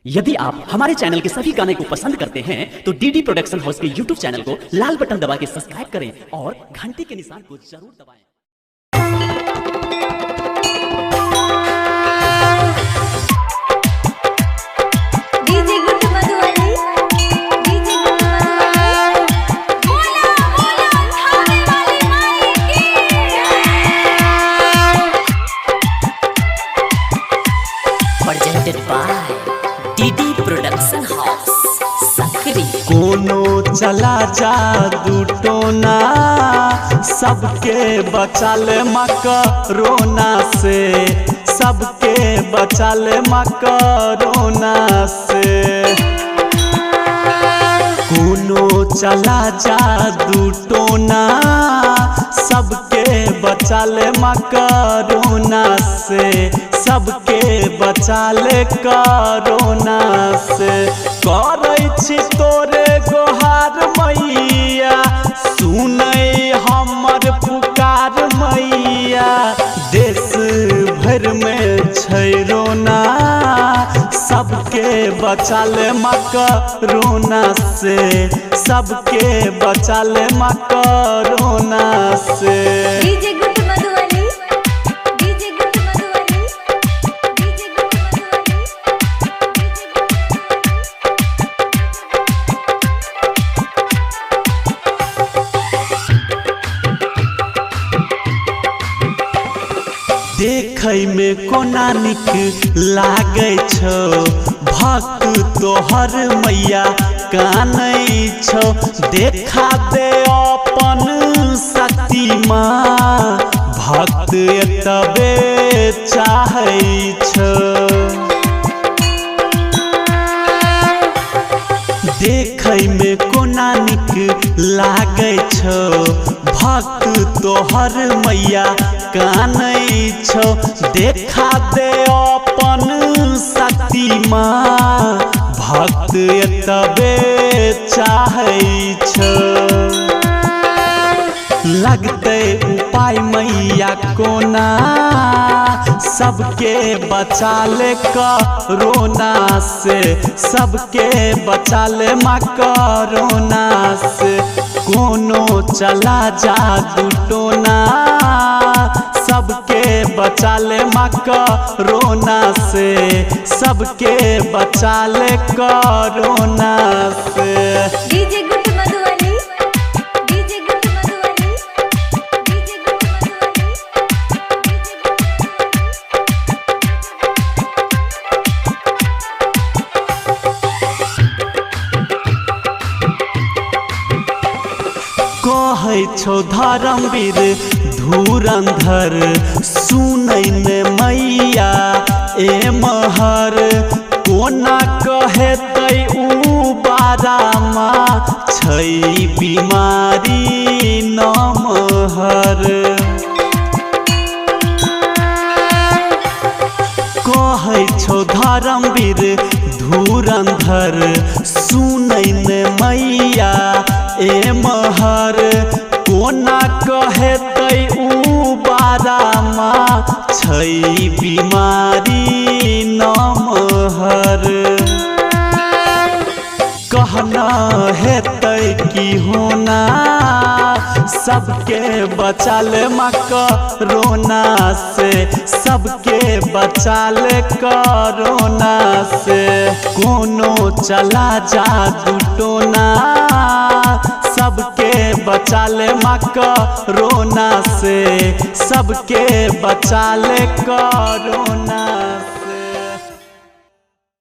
यदि आप हमारे चैनल के सभी गाने को पसंद करते हैं तो डीडी प्रोडक्शन हाउस के यूट्यूब चैनल को लाल बटन दबा के सब्सक्राइब करें और घंटी के निशान को जरूर दबाएं। DJ good Madhubani, DJ good Madhubani. बोला बोला थाने वाली माई की। Presented by DD Production House, Sakri. कोनो चला जादू टोना, सबके बचाल मकरोना से, सबके बचाल मकरोना से। कोनो चला जादू टोना, सबके बचाल मकरोना से, सबके बचाल करोना से। करै छी तोरे गोहार मैया, सुनै हमर पुकार मैया। देश भर में छै रोना, सबके बचाल मकरोना से, सबके बचाल मकरोना से। DJ good Madhubani, DJ good Madhubani, DJ good Madhubani, DJ good Madhubani. देखै में कोना निक लागै छौ, भक्त तोहर मैया कानै छौ। देखा दे अपन शक्ति माँ, भक्त एतबे चाहै छौ। देखै में कोना निक लागै छौ, भक्त तोहर मैया कानै छौ। देखा दे अपन शक्ति माँ, भक्त एतबे चाहै छौ। लगतै उपाय मैया कोना, सबके बचा ले करोना से, सबके बचा ले मकरोना से। कोनो चला जादू टोना, सबके बचा ले मकरोना से, सबके बचा ले करोना से। DJ good Madhubani, DJ good Madhubani, DJ good Madhubani, DJ good Madhubani. कहै छौ धर्मवीर धुरंधर, सुनै ने मैया ए महर। कोना कहेतै उ बारामा, छै बीमारी नमहर। कहै छौ धर्मवीर धुरंधर, सुनै ने मैया ए महर। कोना कहेतै उ बारामा, छै बीमारी नमहर। कहना हेतै की होना, सबके बचाल मकरोना से, सबके बचाल करोना से। कोनो चला जादू टोना, सबके बचाल मकरोना से, सबके बचाल करोना।